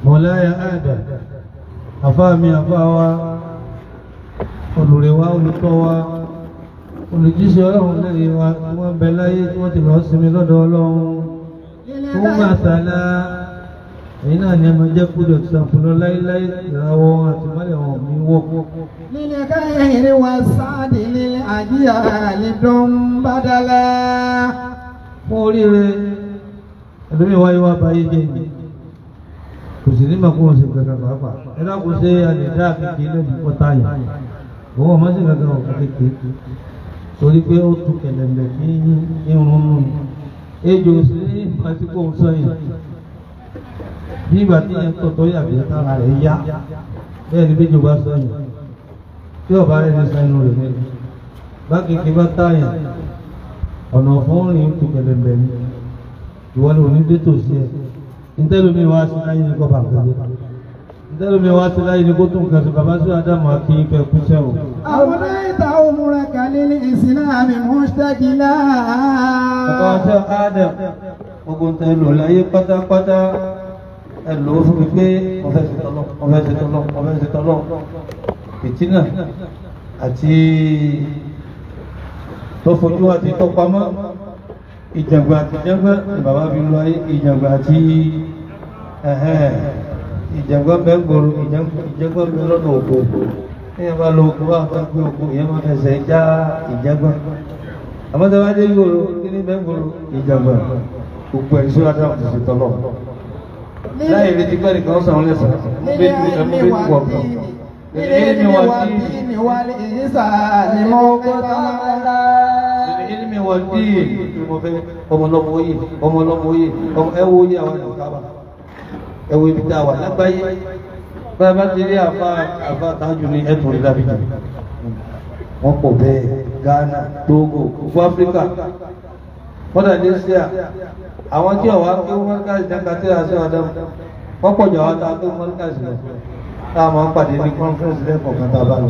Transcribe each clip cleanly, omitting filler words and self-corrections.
Mọ̀láyà Adam, àfáà mi àfáà wa, olùrẹ̀wá olùtọ́ wa, olùjíṣẹ́ Ọlọ́run lẹ́yìn wa tí wọ́n bẹ láyé tí wọ́n ti lọ sinmi lọ́dọ̀ Ọlọ́run. Fún màsálà, èyí náà ni ẹmọ jẹ́ kúrò ìsànfúnlọ láíláí ìràwọ̀ àti mọ́lẹ̀ wọn mi wọ́. Lílẹ̀ káyìnrín wa sáàdì lílẹ̀ àjíyà lè dùn bádàlá. Fún oríire, ẹlòmíì wáyé wá báyé jẹ́ ìní. Kò sì ní màkó wọn sì kankan pàápàá. Ẹ dákun ṣe alẹ́ dá kékeré lẹ́nu pọ́tà yìí. Òun ọmọ sì kankan ọ̀kan kékeré. Torí pé ó tu kẹ̀lẹ̀mẹ̀ kí irun nù. Ejò sí ní ìgbà tí kò ń sọ yìí. Bí ìgbà tí yẹn tọ̀tọ̀ yàgbé tára rẹ̀ yá. Bẹ́ẹ̀ ni bíjò bá sọ yìí. Tí ọ̀bá rẹ̀ ní sẹ́nu rẹ̀ lẹ́nu. Bá kékeré bá táyà, ọ̀nà fún rìn tu kẹ̀lẹ̀mẹ̀ ni. Ìwọ ni òní dé tòsí ẹ̀. Ntẹ́lómi wá sí láyé ní kọ́ bá nǹkan jẹ́. Ntẹ́lómi wá sí láyé ní kó tó nǹkan sí bàbá sí Ádámù àti ìfẹ́ kú sẹ́wọ̀n. أوليت أمرك للإسلام مشتغلا. Bàbá wa sọ Ádám, gbogbo ń tẹ lò láyé pátápátá ẹ lò ó fún mi pé mo fẹ́ ṣe tọ́lọ́, mo fẹ́ ṣe tọ́lọ́, mo fẹ́ ṣe tọ́lọ́. Fìtínà àti tó fojú àti tó pamọ́, ìjàngbọ̀n àti jẹ́gbẹ́ ni bàbá fi lọ ayé, ìjàngbọ̀n àti ìjàngbọ̀n bẹ́ẹ̀ gbòòrò, ìjàngbọ̀n bẹ́ẹ̀ lọ́nà òkò. Ẹ̀yàn bá lọ oko bá bá gbé oko, ìyẹn máa fẹsẹ̀ já ìjàngbọ̀n. Àmọ́ tí a bá dé gbòòrò, kí ni bẹ́ẹ̀ gbòòrò? Ìjàngbọ̀n. Gbogbo ẹ̀ sọ́ra táwọn ti ṣe tọ́lọ̀. Láì retí pé nìkan sàn án lẹ́sàn-án, mú bẹ́ẹ̀ ju pọ̀ kan. للعلم والدين والإحسان مقتلا. Ilmi wa dín mo fẹ́ ọmọlọ́mọ oyè ọmọlọ́mọ oyè ẹwọ oyè àwọn ìkàbà ẹwọ ibi tá a wà lágbàáyé bá a bá ti rí àfa àfa tájù ní ẹ̀tùn rí lábìjì wọ́n pọ̀ bẹ́ẹ̀ Ghana Togo gbogbo Áfíríkà kọ́dà Asia àwọn tí ọ̀wá pé wọ́n káàsì dáka tí a ṣe ọ̀dọ́ wọ́n pọ̀ jù àwọn tá a pé wọ́n káàsì lọ tá a máa ń pàdé ní conference lẹ́kọ̀ọ́ kan tá a bá lọ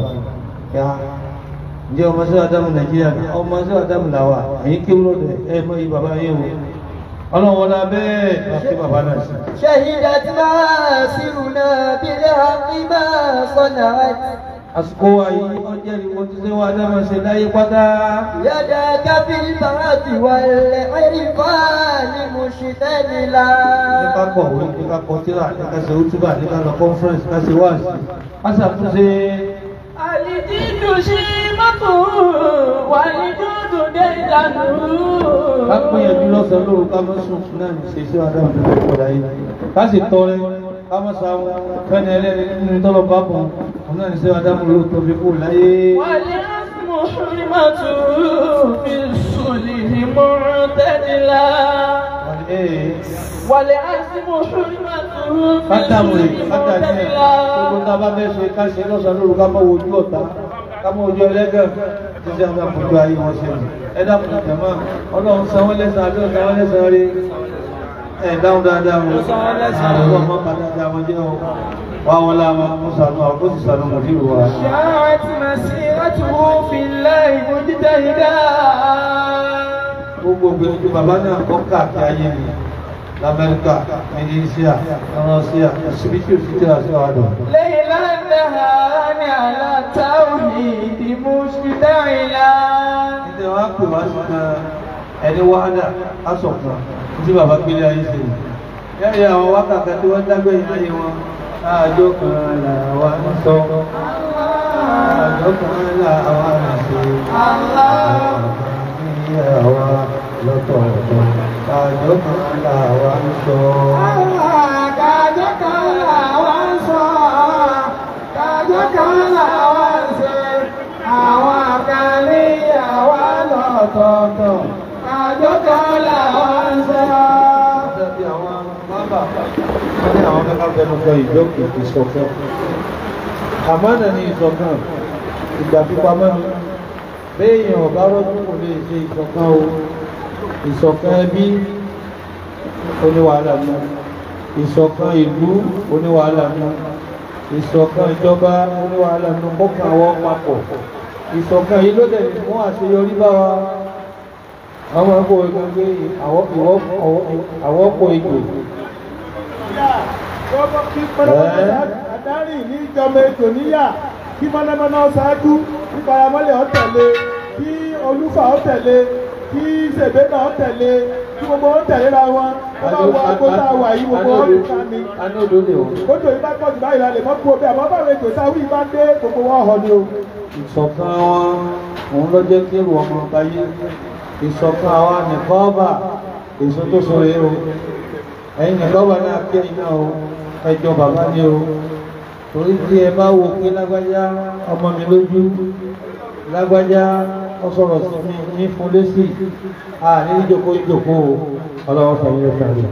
ǹjẹ́ ọmọ sí Ádámù Nàìjíríà ọmọ sí Ádámù làwà èyí kí ló dé ẹ mọ iye bàbá yín o ọlọ́run wọlé abẹ́ àti bàbá náà sí. شهدت معاصرنا بالحق ما صنعت. Àsìkò wa yìí wọ́n jẹ́rìí wọ́n ti ṣe wá Ádámù ṣe láyé pátá. يداك في البعث والعرفان مشتملا. Ní ká kọ̀wé, ní ká kọ tírà, ní ká ṣe útúbà, ní ká lọ conference, ká ṣe wáàsí. Ká ṣàtúnṣe. Àlìjídù ṣí mọ́tò wàlídùdù dé ìdánù. Ká gbìyànjú lọ́sàn-án lóru ká mọ́ sùn náà ní ṣe sí Ádámù tó fẹ́ kọ́ láyé. Ká sì tọrẹ, ká mọ́ sáwọn fẹ́ni ẹlẹ́ni nínú tọ́lọ̀ bá bọ̀ òun náà ní ṣe Ádámù ló tó fi kú láyé. Wàlíhásmù حرمته في الصلح معتدلا. والعزم حرمته في Kátàmù rẹ̀, الصلح kátà ní ẹ̀, gbogbo معتدلا. tá a bá fẹ́ ṣe ká ṣe lọ́sàn-án lóru ká mọ́ wojú ọ̀tá, ká mọ́ ojú ẹlẹ́gàn, títí àwọn àpòjọ ayé wọn ṣe mọ̀. Ẹ dákun jàmá, Ọlọ́run san wọ́n lẹ́san àbí ọ̀sán wọ́n lẹ́san rí. Ẹ dáhùn dáadáa wọn. Àwọn ọmọ bá dáadáa wọn jẹ́ o. Wá wọn láwọn, ó sànú àwọn, ó sì sànú mùdírù wa. شاعت مسيرته في الله مجتهدا. Gbogbo gbìyànjú bàbá náà kọ́ káàkiri ayé mi. L'Amẹ́ríkà, Indonesia, Russia, síbi tí ò sí tíra sí ọ̀hádùn. ليلا نهارا على التوحيد مشتعلا. Nítorí wọ́n á pè wá sí kan ẹni wàhálà aṣọ̀kan tí bàbá gbélé ayé ṣe. Lẹ́yìn àwọn wákàtí tí wọ́n dágbẹ̀yìn ayé wọn, àjọ kan làwa ń sọ, àjọ kan làwa ń ṣe, àwọn kan ní àwa lọ́tọ̀ọ̀tọ̀, àjọ kan làwa ń sọ. Kájọ kan làwa ń sọ, kájọ kan làwa ń ṣe, àwọn kan ní àwa lọ́tọ̀ọ̀tọ̀, kájọ kan làwa ń sọ. Dàbí àwọn bábà, wọ́n ní àwọn kẹ́kọ̀ọ́ fẹnu kọ ìjókòó ìṣọ̀kan. Àmánà ni ìṣọ̀kan, ìgbà pípamọ́ ni. Béèyàn ọ̀bá rọ́jú kò lè ṣe ìṣọ̀kan o. Ìṣọ̀kan ẹbí oníwàhálà nù. Ìṣọ̀kan ìlú oníwàhálà nù. Ìṣọ̀kan ìjọba oníwàhálà nù. Kọ́kàn àwọn papọ̀. Ìṣọ̀kan yìí ló dẹ̀ mú àṣeyọrí bá wa. Àwọn máa ń kó egun pé àwọ́pọ̀ ejò. Àdárìn ní ìjọba ètò níyà kí mọ́nàmọ́ná ṣáájú kí paramọ́lẹ̀ ó tẹ̀lé kí olúfà ó tẹ̀lé kí ṣèbé náà ó tẹ̀lé kí gbogbo ó tẹ̀lé ra wọn. Ó bá wọ agbó tá a wà yìí gbogbo ó lè ká mi. Kótó yìí bá pọ̀ jù báyìí la lè mọ́ kú omi àmọ́ báwo ètò sáwí bá dé gbogbo wọn hàn ni o. Ìṣọ̀kan wọn òun ló jẹ́ kí èrò ọmọ ọba yé. Ìṣọ̀kan àwa nìkan ọba èso tó so rèé o. Ẹ̀yin nìkan ọba náà kí ẹ̀yin náà o. Ẹjọ́ bàbá ni o. Torí tí ẹ bá wo pé lágbájá ọmọ mi lójú, lágbájá ó sọ̀rọ̀ sí mi ní fún lésì, a ní ìjókòó ìjókòó ọlọ́wọ́ sọ yín lẹ́sàn rẹ̀.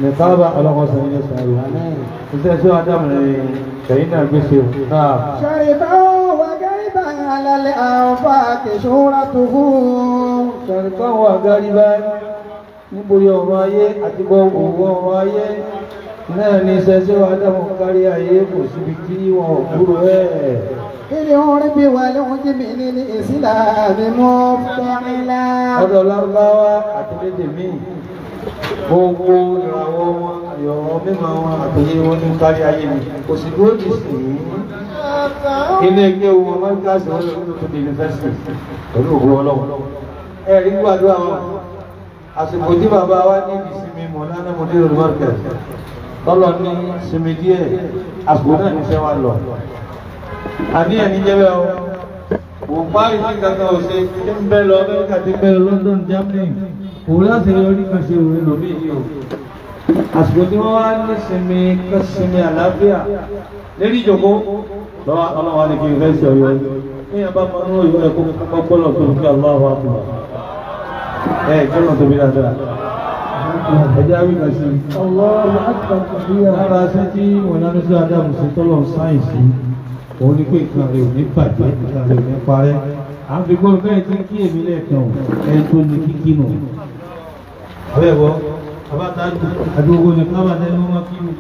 Nìkan ọba ọlọ́wọ́ sọ yín lẹ́sàn rẹ̀. Iṣẹ́ tí wọ́n dáhùn ní ẹ̀yin náà gbèsè o. شربا وغربا على الآفاق شهرته. Ṣàrìkọ́ wà gáríbá níborí ọ̀rọ̀ ayé àti bọ́ òwò ọ̀rọ̀ ayé náà ní iṣẹ́ tí wọ́n dáhùn kárí ayé kò síbi tí wọn ò kúrò ẹ̀. بالعرب والعجم للإسلام مفتعلا. Ọ̀dọ̀ Lárúbáwá àti lédè míì gbogbo ìràwọ̀ wọn àyọ̀rọ̀ mímọ̀ wọn àtòyé wọn ní kárí ayé mi kò sì dúró dì sí ilé ẹgbẹ́ wọn mọ́ríkàsì wọn lórí tó di yunifásitì pẹ̀lú ògbó ọlọ́run. Ẹ̀rí gbàdúrà wọn àsìkò tí bàbá wa ní ìsinmi mọ̀lánà mọ̀lẹ́rù mọ́ríkàsì tọ́lọ ní sinmi díẹ̀ àsìkò náà ní sẹ́wà lọ. Àníyàn ní jẹ́bẹ̀ o kò parí ní kankan ò ṣe tí ń bẹ́ lọ Amẹ́ríkà tí ń bẹ́ lọ London Germany kò láti rí orí kan ṣe òwe lòmí yìí o. Àsìkò tí wọ́n wá ní sinmi kan sinmi àlàáfíà lérí ìjòkó lọ́wọ́ ọlọ́wọ́ ní kí n fẹ́ sí ọ̀yọ́ ní ẹ̀bá mọ́ ní òyìnbó ẹ̀kọ́ kọ́kọ́lọ̀ tó fi Allahu Akbar ẹ̀ kọ́lọ̀ tó fi dáadáa ẹjẹ́ àwíkà sí lára ṣẹ́ tí wọ́n lánú sí Ádámù sí tọ́lọ̀ sáyẹ̀nsì òun ni pé nǹkan rẹ̀ ò ní bàjẹ́ nǹkan rẹ̀ ò ní parẹ́ à ń fi gbọ́dọ̀ bẹ́ẹ̀ tí ń kí èmi lẹ́ẹ̀kan ò ẹni tó ní kíkí nù. Àbẹ́ ẹ̀wọ́ bàbá tájú àdúgbò ní kábà tẹ́lẹ̀ wọ́n kí mi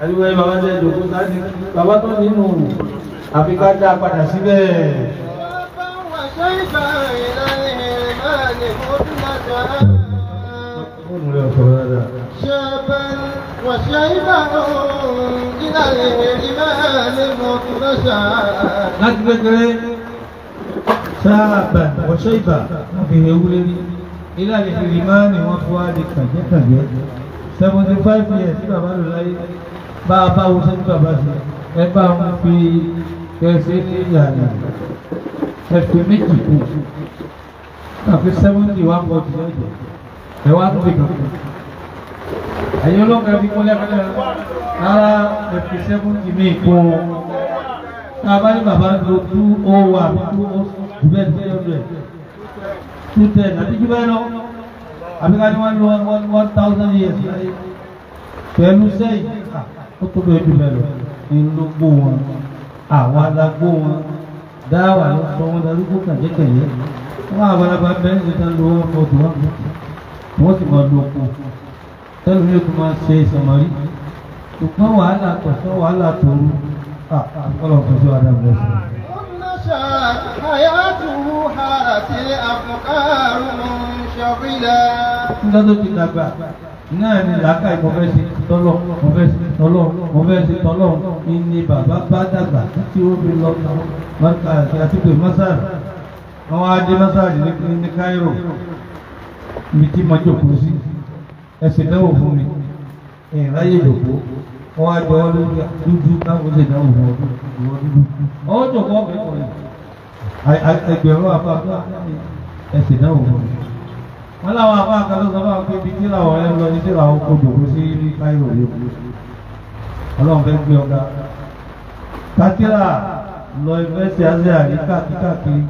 àdúgbò ẹ̀ bàbá tẹ́lẹ̀ jòkó sáájú bàbá tó nínú àfi ká dá padà síbẹ̀. Fóònù rẹ̀ ọ̀sọ̀rọ̀ dáadáa. شابا وشيبا إلى الإيمان مطرشا. Láti kékeré sáàbà wọ́ṣẹ́ ìbà wọ́n fi ewu lérí ilé àlejò ìmáà ni wọ́n fi wá di kàjẹ́kàjẹ́ 75 years tí bàbá lò láyé bá a bá wọṣẹ́ tí bàbá ṣe ẹ bá wọn fi kẹsẹ̀ ní ìyànà ẹ̀fẹ̀ méjì kù àfi 71 forty lọ́jọ́ ẹ wá tó fi kàn kù ẹ̀yin olóńgbò fi kún lẹ́kọ̀ọ́ rárá ẹ̀fẹ̀ 70 mi kún tá a bá ní bàbá lo 201 202 bẹ́ẹ̀ 200 210 àti jù bẹ́ẹ̀ lọ àbí ká ní wọ́n lo 1000 years láyé pẹ̀lú sẹ́yìn ó tó bẹ́ẹ̀ jù bẹ́ẹ̀ lọ ní ló gbó wọn àwọn alágbó wọn dáwà ló sọ wọn darúgbó kàjẹ́kẹ̀yẹ́ wọn àgbàlagbà bẹ́ẹ̀ ní ìta lo 140 150 wọ́n sì máa lo oko tẹ́lẹ̀ mi ò tún máa ṣe ìsọmọrí ṣùgbọ́n wàhálà tọ̀sán wàhálà tòru ọlọ́run tó Ádámù lẹ́sìn. حياته حارت الأفكار منشغلا. Nígbà tó ti dàgbà náà ni làákàyè mo fẹ́ ṣe tọ́lọ̀ mo fẹ́ ṣe tọ́lọ̀ mo fẹ́ ṣe tọ́lọ̀ ní bàbá bá dàgbà títí ó fi lọ àti pé mọ́sáàrì wọ́n wá dé mọ́sáàrì ní Cairo ibi tí mo jókòó sí ẹsẹ̀ náwó fún mi ìráyè jókòó wọ́n wá jọ wọ́n lórí dúdú káwọn ṣe náwó fún ọdún ìwọ dúdú ọwọ́ jókòó ọ̀fẹ́ kọ̀ọ̀lẹ̀ ẹgbẹ̀rún àbá ẹsẹ̀ náwó fún mi wọ́n láwọn àbá àkàlọ́ sọ fún àwọn pé ibi tí làwọn ẹ lọ ní tí làwọn kó jòkó sí Cairo yìí ọlọ́run fẹ́ gbé ọ̀gá kátírà lọ ìfẹsẹ̀ azẹ́ àrí káàkiri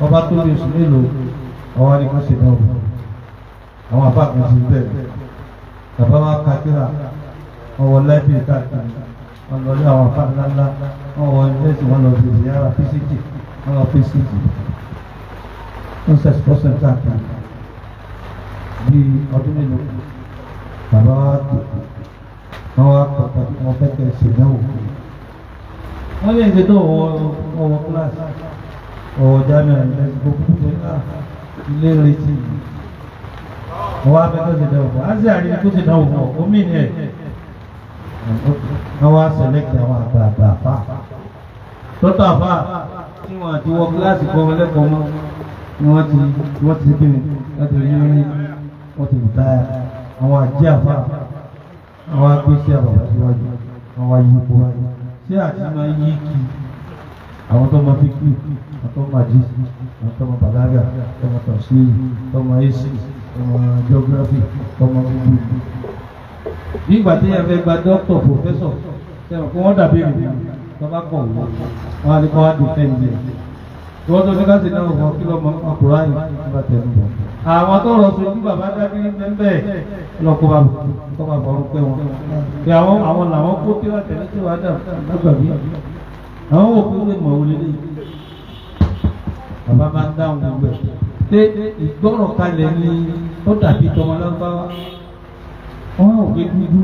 ọba tó lè sùn mélòó ọwọ́ ni wọ́n ṣe náà wò àwọn àbá kan ti bẹ́ẹ̀ bàbá wa kátírà ọwọ́ láìpẹ́ káàkiri wọ́n lọ sí àwọn àbá ńláńlá wọ́n wọ ìfẹsẹ̀ wọn lọ sí ìyára físíkì wọ́n lọ físíkì wọ́n sẹ̀sìpọ̀sẹ̀ káàkiri bíi ọdún mélòó bàbá wa tó wọ́n wá pàtàkì wọn fẹ́ kẹ́ ṣe náà wò wọ́n lè ṣe tó ọwọ́ kíláàsì ọwọ́ jamiu ẹ̀sìn gbogbo tó ní Ilé retí wọ́n wá fẹ́ tó ti dáwọ̀ fún azí àrí tó ti dáwọ̀ fún omi ni ẹ̀ wọ́n wá sẹlẹ̀kì àwọn àgbààgbà àfà tọ́tọ̀ àfà tí wọ́n àti wọ kíláàsì kọ́ wọn lẹ́kọ̀ọ́ mọ́ ni wọ́n ti kí ni láti rí wọ́n ti rìtáyà àwọn àjẹ́ àfà àwọn agbésí àbàbà síwájú àwọn ayípo wáyé ṣé àti máa yí kí àwọn tó máa fi kí àwọn tó máa jí àwọn tó máa bàlágà tó máa tọ̀síìrì tó máa èsì tó máa geography tó máa gbogbo. Bí ìgbà tí yẹn fẹ́ gba dókítà pòfẹ́sọ̀ sẹ́wọ̀n kí wọ́n dàbí èrè tó bá kọ̀ wọ́n wọ́n á ní kọ́ wá dìfẹ́ǹdì ẹ̀. Tí wọ́n tó ní ká sì náà wọ́n kí lọ́mọ ọkùnrin ayé nígbà tẹ̀lé bọ̀. Àwọn tó rọ̀ sojú bàbá dábìrì bẹ́ẹ̀ lọ́kọ́ bá kọ́ bá fọ́rọ́ pẹ́ wọn. Pé àwọn làwọn kó tí wọ́n tẹ̀lé tí wọ́n dà lágbàbí. Àwọn òkú lè mọ̀ wọlé lé. Bàbá máa ń dáhùn gbogbo ẹ̀. Ṣé ìgbọ́rọ̀ kalẹ̀ ni ó dàbí tọmọ lágbáwá? Wọ́n ò gbé dúdú.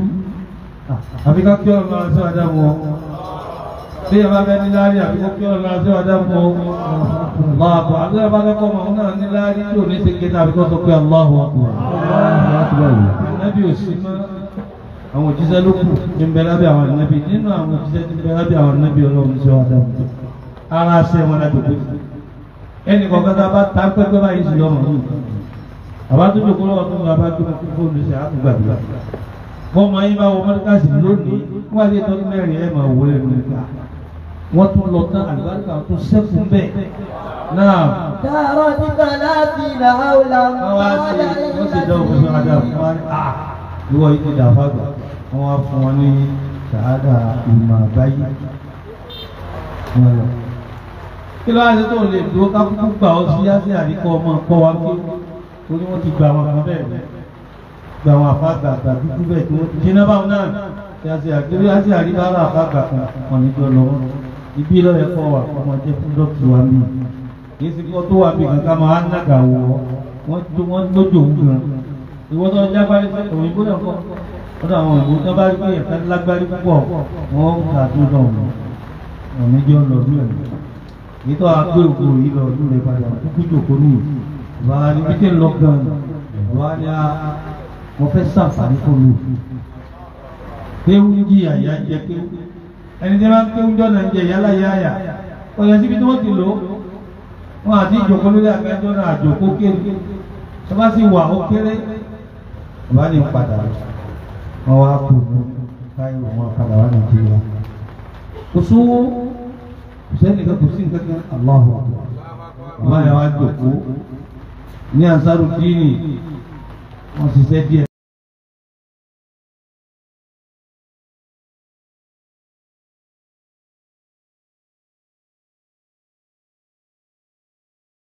Àbí ká kí ọ̀rọ̀ lọ́wọ́ sí ọ̀dà wọn. Bí ẹ bá fẹ́ ní láárí àbí kó kí ọ̀rọ̀ lọ́wọ́ sí ọ̀dà wọn. Allahu akbar. Àbí ẹ bá fẹ́ kọ́ ọmọ náà ní láárí tí ò ní ṣe kéde àbí kó sọ pé Allahu akbar. Ànábì ò sí mọ́. Àwọn òjíṣẹ́ ló kù ní ń bẹ lábẹ́ àwọn ànábì. Nínú àwọn òjíṣẹ́ ní ń bẹ lábẹ́ àwọn ànábì Ọlọ́run sí ọ̀dà wọn. Ara ṣe wọn láti òkú. Ẹnì kọ̀ọ̀kan tá a bá ta pẹ́pẹ́ báyìí sí ọmọ yìí. Àbá tó jòkó lọ́wọ́ tó ń bá bá gbé fóònù sí àtúgbàdúrà. Bọ́mọ yín bá wọ mọ́tíkàsì lónìí, wọ́n á lè tọ́jú mẹ́rin ẹ̀ máa wọlé lórí ká. Wọ́n tún lọ tán àlùbáríkà tó sẹ́kù bẹ́ẹ̀. Náà. Dàrọ́ nígbà láti ìlà àwòlà. Wọ́n wá sí wọ́n sì dán òfin adá fún wa ní à ìwọ yìí ti dà fàgbà. Wọ́n wá fún wọn ní ṣàhádà ìmọ̀ àgbáyé. Wọ́n lọ. Kí ló wá ṣe tó lè dúró ká kúkú gbà ọ sí yásí àríkọ́ ọmọ kọ́ wa kí torí wọ́n ti gba àwọn kan bẹ́ẹ̀ gba àwọn àfáàgbà àgbà dúdú bẹ́ẹ̀ tí wọ́n ti jiná báwọn náà tí a ṣe àgbélé a ṣe àríbára àfáàgbà kan wọn ní jọ lọ́wọ́ ibi lọ́yẹ̀ kọ́ wà ọmọ jẹ́ fún dọ́kítì wa mí kì í ṣe kí wọ́n tó wà bí kankan máa ń nàgà wọ̀ wọ́n lójó òun gan ìwọ́n tó jágbárí pé òyìnbó náà kọ́ wọ́n àwọn òyìnbó tó bá rí pé ẹ̀ka lágbárí púpọ̀ wọ́n ń ta tó lọ wọ́n ní jọ lọ lú ẹ̀ èyí tó a gbé òkú yìí lọ lú rẹ̀ padà kúkú jòkó nù wà ní bí tẹ́ lọ gan wà ní a mo fẹ́ sàǹfààní fún mi kéwú ń jìyà ìyá ń jẹ kéwú ẹni tí wọ́n kéwú jọ́nà ń jẹ ìyá láyé àyà ọ̀yà síbi tí wọ́n ti lò ó wọn àti ìjòkó lórí àgbẹjọ́ náà àjòkó kéré tó bá sì wà ó kéré bàbá ní padà wọn wá kú ní káyọ̀ wọn padà wá Nàìjíríà kò sówó kò sẹ́nìkan kò sí nǹkan kan Allahu Akbar bàbá yẹn wá jòkó ní Ansarudini wọ́n ṣiṣẹ́ díẹ̀.